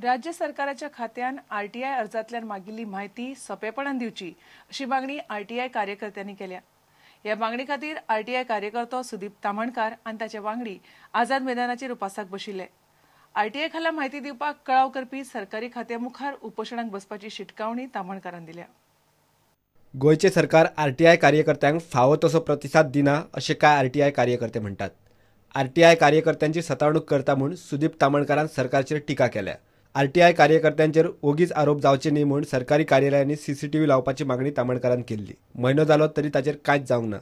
राज्य सरकाराच्या खात्यान आरटीआय अर्जांतल्यान मागिल्ली म्हायती सोंपेपणान दिवची अशी मागणी आरटीआय कार्यकर्त्यांनी केल्या. ह्या मागणी खातीर आरटीआय कार्यकर्तो सुदीप ताम्हणकार आनी ताचे वांगडी आझाद मैदानाचेर उपासाक बशिल्ले. आरटीआय खाला म्हायती दिवपाक कळाव करपी सरकारी खात्या मुखार उपोशणाक बसपाची शिटकावणी ताम्हणकारान दिल्या. गोंयचे सरकार आरटीआय कार्यकर्त्यांक फावो तसो प्रतिसाद दिना अशें कांय आरटीआय कार्यकर्ते म्हणटात. आरटीआय कार्यकर्त्यांची सतावणूक करता म्हूण सुदीप ताम्हणकारान सरकारचेर टिका केल्या. आरटीआय कार्यकर्त्यांचेर ओगीच आरोप जावचे न्ही म्हूण सरकारी कार्यालयांनी सीसीटीव्ही लावपाची मागणी ताम्हणकारान केल्ली. म्हयनो जालो तरी ताचेर कांयच जावंक ना.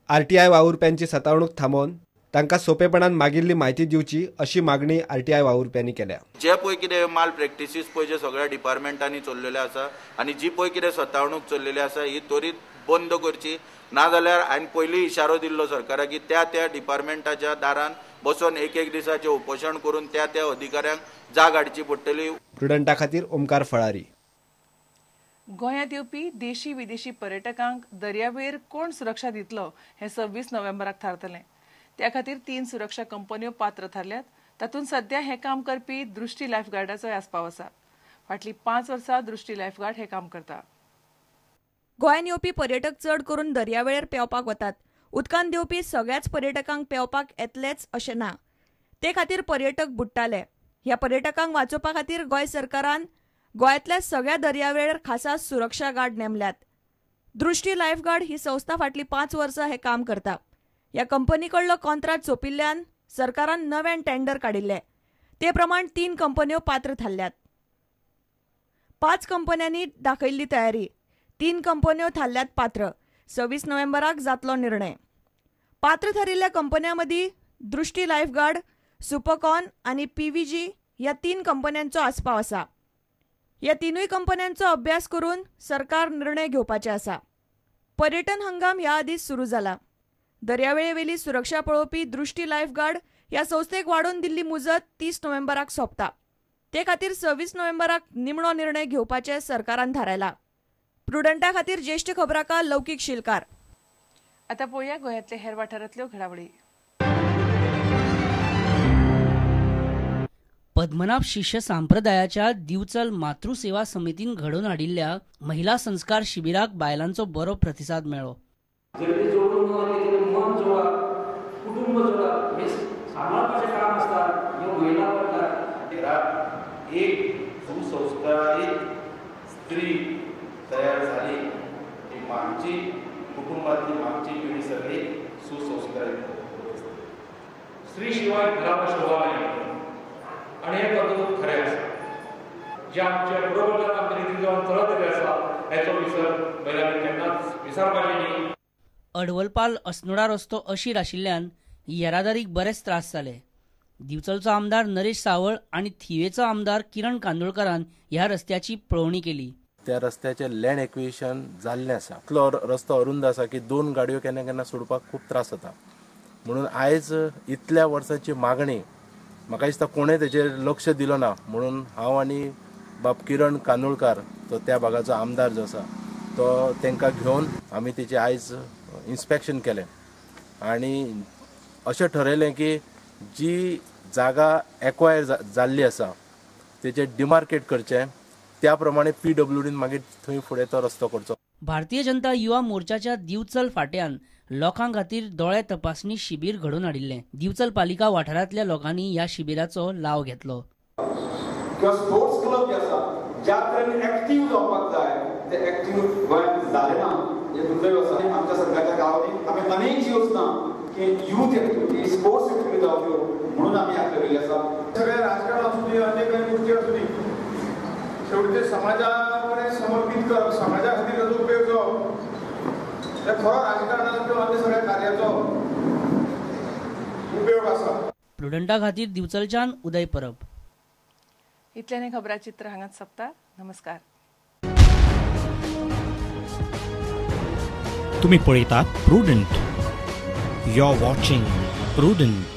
आरटीआय वावुरप्यांची सतावणूक थांबोवन तांकां सोंपेपणान मागिल्ली म्हायती दिवची अशी मागणी आरटीआय वावुरप्यांनी केल्या. जे पळय कितें माल प्रॅक्टिसीस पळय जे सगळ्या डिपार्टमेंटांनी चल्लेले आसा आनी जी पळय कितें सतावणूक चल्लेली आसा ही त्वरीत बंद करची, नाजाल्यार हांवें पयलीं इशारो दिल्लो सरकाराक की त्या त्या डिपार्टमेंटाच्या दारान बसून एक एक दिसाचें उपोशण करून त्या त्या अधिकाऱ्यांक जाग हाडची पडटली. प्रुडंटा खातीर ओमकार फळारी. गोंयांत येवपी देशी विदेशी पर्यटकांक दर्यावेळेर कोण सुरक्षा दितलो हें 26 नोव्हेंबराक थारतलें. त्या खातीर 3 सुरक्षा कंपन्यो पात्र थारल्यात. तातूंत सध्या हें काम करपी दृष्टी लायफगार्डाचोय आस्पाव आसा. फाटलीं 5 वर्सां दृष्टी लायफगार्ड हें काम करता. गोंयांत येवपी पर्यटक चड करून दर्यावेळेर पेंवपाक वतात. उदकांत देंवपी सगळ्याच पर्यटकांक पेंवपाक येतलेच अशें ना. ते खातीर पर्यटक बुडटाले. ह्या पर्यटकांक वाचोवपा खातीर गोंय सरकारान गोंयांतल्या सगळ्या दर्यावेळेर खासा सुरक्षा गार्ड नेमल्यात. दृष्टी लायफगार्ड ही संस्था फाटलीं 5 वर्सां हें काम करता. ह्या कंपनी कडलो कॉन्ट्राक्ट सोंपिल्ल्यान सरकारान नव्यान टेंडर काडिल्ले. ते प्रमाण 3 कंपन्यो पात्र थारल्यात. 5 कंपन्यांनी दाखयल्ली तयारी. 3 कंपन्यो थारल्यात पात्र. 26 नोव्हेंबराक जातलो निर्णय. पात्र थारिल्ल्या कंपन्यां मदीं दृष्टी लायफगार्ड, सुपरकॉन आनी पीव्हीजी ह्या 3 कंपन्यांचो आस्पाव आसा. ह्या 3 कंपन्यांचो अभ्यास करून सरकार निर्णय घेवपाचे आसा. पर्यटन हंगाम ह्या आदींच सुरू जाला. दर्यावेळेवेली सुरक्षा पळोवपी दृष्टी लायफगार्ड ह्या संस्थेक वाडोवन दिल्ली मुजत 30 नोव्हेंबराक सोंपता. ते खातीर 26 नोव्हेंबराक निमणो निर्णय घेवपाचें सरकारान थारायला. प्रुडंटा खातीर ज्येष्ठ खबराकार लौकीक शिलकार. आता पळोवया गोंयांतले हेर वाठारांतल्यो घडामोडी. पद्मनाभ शिष्य संप्रदायाच्या दिवचल मातृसेवा समितीन घडोवन हाडिल्ल्या महिला संस्कार शिबिराक बायलांचो बरो प्रतिसाद मेळ्ळो. मन जोडप, कुटुंब जोडप हे सांबाळपाचें काम आसता, ह्यो महिला करतात. घरात एक सुसंस्कारित स्त्री तयार झाली की मागची कुटुंबातली मागची पिढी सगळी सुसंस्कारित होत असते. स्त्री शिवाय घराला शोभा नाही आणि हे तत्व खरें आसा. जे आमच्या बरोबर आमच्या रीती रिवाज चलत येयल्ले आसा हेचो विसर महिलांनी केन्नाच विसरपाचें न्ही. अडवलपाल अस्नोडा रस्तो अशीर आशिल्ल्यान येरादारीक बरेच त्रास जाले. दिवचलचो आमदार नरेश सावळ आनी थिवेचो आमदार किरण कांदोळकरान ह्या रस्त्याची पळोवणी केली. त्या रस्त्याचें लँड एक्विजिशन जाल्लें आसा. इतलो रस्तो अरुंद आसा की 2 गाडयो केन्ना केन्ना सोडपाक खूब त्रास जाता. म्हणून आयज इतल्या वर्सांची मागणी म्हाका दिसता कोणें तेजेर लक्ष दिलो ना. म्हणून हांव आनी बाब किरण कांदोळकार तो त्या भागाचो आमदार जो आसा तो तांकां घेवन आमी तेजें आयज इन्स्पेक्शन केलें आनी अशें ठरयलें की जी जागा एक्वायर जाल्ली आसा तेजें डिमार्केट करचें, त्या प्रमाणे पीडब्ल्यूडीन मागीर थंय फुडें तो रस्तो करचो. भारतीय जनता युवा मोर्चाच्या दिवचल फाट्यान लोकां खातीर दोळे तपासणी शिबीर घडोवन हाडिल्लें. दिवचल पालिका वाठारांतल्या लोकांनी ह्या शिबिराचो लाव घेतलो. किंवा स्पोर्ट्स क्लब जे आसा ज्या तरेन एक्टीव जावपाक जाय ते एक्टीव गोंयांत जालें ना हें दुर्दैव आसा. आमच्या सरकारच्या गांवांनी आमी अनेक योजना की यूथ एक्टिविटी, स्पोर्ट्स एक्टिविटी जावच्यो म्हणून आमी आखलेली आसा. सगळे राजकारण आसूं दी, अन्य काही गोष्टी आसूं दी, शेवटी ते समाजाकडे समर्पित करप, समाजा खातीर ताचो उपयोग जावप हे खरो राजकारणाचो किंवा अन्य सगळ्या कार्याचो उपयोग आसा. प्रुडंटा खातीर दिवचलच्यान उदय परब. इतल्याने खबराचित्र हांगाच सोंपता. नमस्कार. तुम्ही पळयतात Prudent. You are watching Prudent.